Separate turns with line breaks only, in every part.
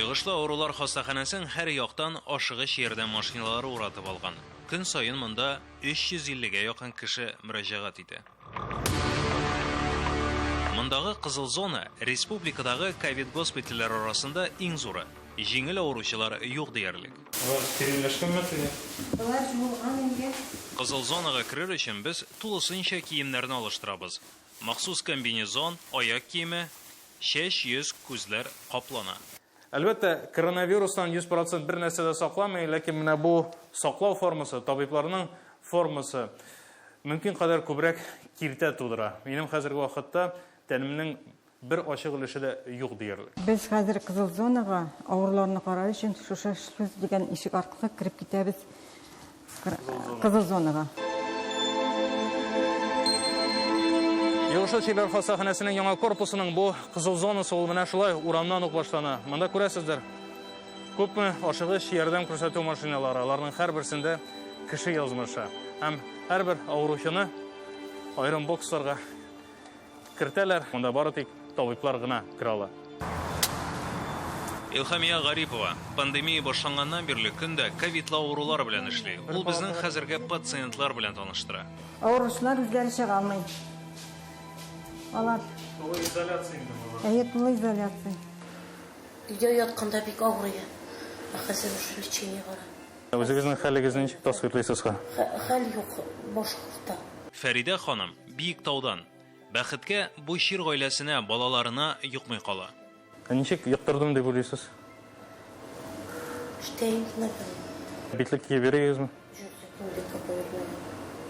Йогышлы авырулар хастаханәсен һәр яктан ашыгыч ярдәм машиналары уратып алган. Көн саен монда 350гә якын кеше мөрәҗәгать итә. Мондагы кызыл зона республикадагы ковид госпитальләр арасында иң зуры. Җиңел авыручылар юк диярлек.
Алар стерильләшкәнме теге?
Болар жуылган инде.
Кызыл зонага керер өчен без тулысынча киемнәрне алыштырабыз. Махсус комбинезон, аяк киеме, чәч, йөз, күзләр каплана.
Әлбәттә, коронавирустан 100% бер нәрсә дә сакламый, ләкин менә бу саклау формасы, табибларның формасы мөмкин кадәр күбрәк киртә тудыра. Минем хәзерге вакытта тәнемнең бер ачык өлеше дә юк диярлек.
Без хәзер кызыл зонага авыруларны карар өчен шушы шлюз дигән ишек аркылы кереп китәбез кызыл зонага.
Йогышлы чирләр хастаханәсенең яңа корпусының бу кызыл зонасы ул менә шулай урамнан ук башлана. Монда күрәсездер, күпме ашыгыч ярдәм күрсәтү машиналары, аларның һәрберсендә кеше язмышы. Һәм һәрбер авыручыны аерым боксларга кертәләр. Монда бары тик табиблар гына керә ала.
Илһамия Гарипова пандемия башланганнан бирле көн дә ковидлы авырулар белән эшли. Ул безнең хәзерге пациентлар белән таныштыра.
Авыручылар үзләре чыга алмый. Алар.
Тулы изоляция инде болар.
Әйе, тулы изоляция.
Өйдә ятканда бик авырый. Ә хәзер уже лечение бара.
Үзегезнең хәлегезне ничек тасвирлыйсыз ха?
Хәл юк, баш авырта.
Фәридә ханым Биектаудан. Бәхеткә, бу чир гаиләсенә, балаларына йокмый кала.
Ә ничек йоктырдым дип уйлыйсыз?
Эштә инде, наверное.
Битлек киеп йөригезме?
Юк, бит капып йөрмәдем.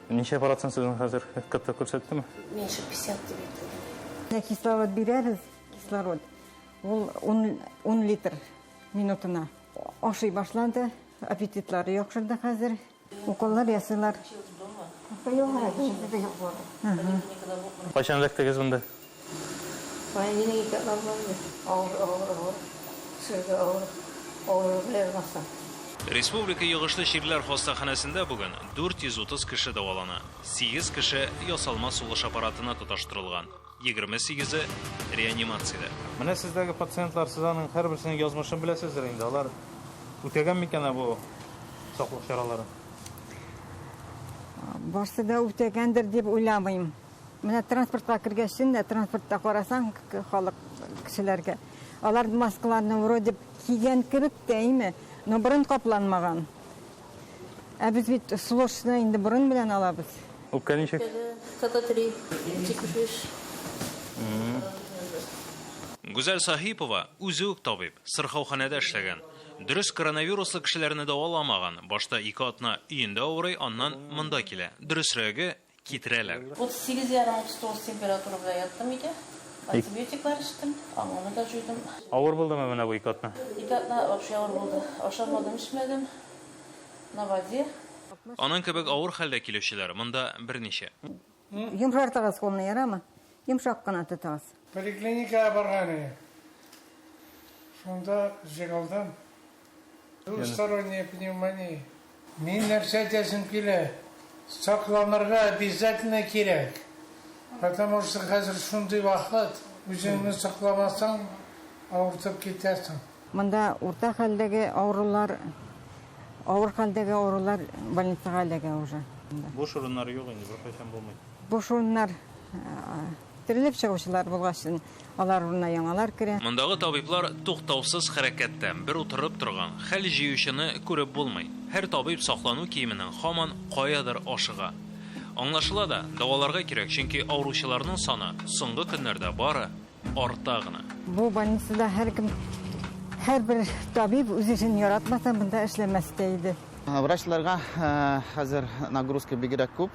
Ничә процент сезнең хәзер КТ күрсәттеме?
Меньше 50 дип әйтелде.
Менә кислород бирәбез, кислород. Ул 10 литр минутына. Ашый башлады, аппетитлары яхшырды хәзер. Уколлар ясыйлар.
Кайчан эләктегез монда?
Республика йогышлы чирләр хастаханәсендә бүген 430 кеше дәвалана. 8 кеше ясалма сулыш аппаратына тоташтырылган, 28-е реанимациядә.
Менә сездәге пациентлар, сез аның һәрберсенең язмышын беләсездер инде. Алар үтәгән микән бу саклык чараларын?
Барсы да үтәгәндер дип уйламыйм. Менә транспортка кергәчтен дә, транспортта карасаң халык кешеләргә, алар маскаларны вроде кигән кебек тә, име, но борын капланмаган. Ә без бит сулышны инде борын белән алабыз.
Үпкә ничек?
КТ-3, 75.
Гүзәл Сахипова үзе үк табиб, сырхауханәдә эшләгән. Дөрес, коронавируслы кешеләрне дәваламаган. Башта 2 атна өендә авырый, аннан монда килә. Дөресрәге, китерәләр.
38,5, 39 температура белән яттым өйдә. Антибиотиклар эчтем, аңымны да җуйдым.
Авыр булдымы менә бу 2 атна?
2 атна вообще авыр булды. Ашамадым, эчмәдем. На воде.
Аның кебек авыр хәлдә килүчеләр монда берничә.
Йомшартыгыз кулны, ярамы? Йомшак кына тотыгыз.
Поликлиникага барган идем. Шунда җыгылдым. Двусторонняя пневмония. Мин нәрсә әйтәсем килә? Сакланырга обязательно кирәк. Потому что хәзер шундый вакыт, үзеңне сакламасаң, авыртып китәсең.
Монда урта хәлдәге авырулар, авыр хәлдәге авырулар больницага эләгә уже.
Буш урыннар юк инде, беркайчан булмый.
Буш урыннар терелеп чыгучылар булгач, алар урынына яңалар керә.
Мондагы табиблар туктаусыз хәрәкәттә, бер утырып торган, хәл җыючыны күреп булмый. Һәр табиб саклану киеменең һаман каядыр ашыга. Аңлашыла да, дәваларга кирәк, чөнки авыручыларның саны соңгы көннәрдә бары арта гына.
Бу больницада һәркем, һәрбер табиб үз эшен яратмаса, монда эшләмәс тә иде.
Врачларга хәзер нагрузка бигрәк күп,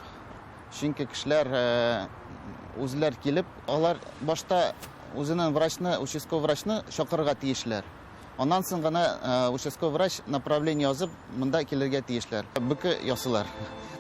чөнки кешеләр үзләр килеп, алар башта үзенең врачны, участковый врачны чакырырга тиешләр. Аннан соң гына участковый врач направление язып, монда килергә тиешләр. Бөке ясыйлар.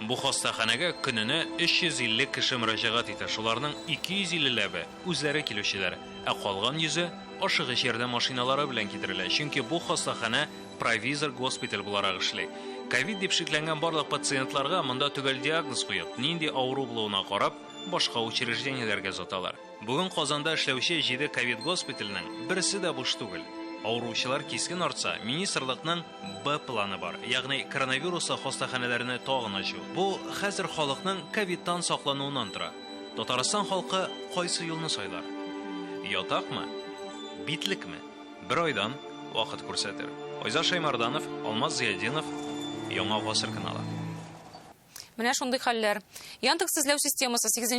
Бу хастаханәгә көненә 350 кеше мөрәҗәгать итә. Шуларның 250-ләбе үзләре килүчеләр, ә калган йөзе ашыгыч ярдәм машиналары белән китерелә. Чөнки бу хастаханә провизор госпиталь буларак эшли. Ковид дип шикләнгән барлык пациентларга монда төгәл диагноз куеп, нинди авыру булуына карап, башка учреждениеләргә озаталар. Бүген Казанда эшләүче 7 ковид госпитальнең берсе дә буш түгел. Авыручылар кискен артса, министрлыкның Б планы бар, ягъни коронавируслы хастаханәләрне тагын ачу. Бу хәзер халыкның ковидтан саклануыннан тора. Татарстан халкы кайсы юлны сайлар? Ятакмы? Битлекме? Бер айдан вакыт күрсәтер. Айзат Шаймарданов, Алмаз Зыятдинов, Яңа гасыр каналы.
Менә шундый хәлләр. Яндекс эзләү системасы 8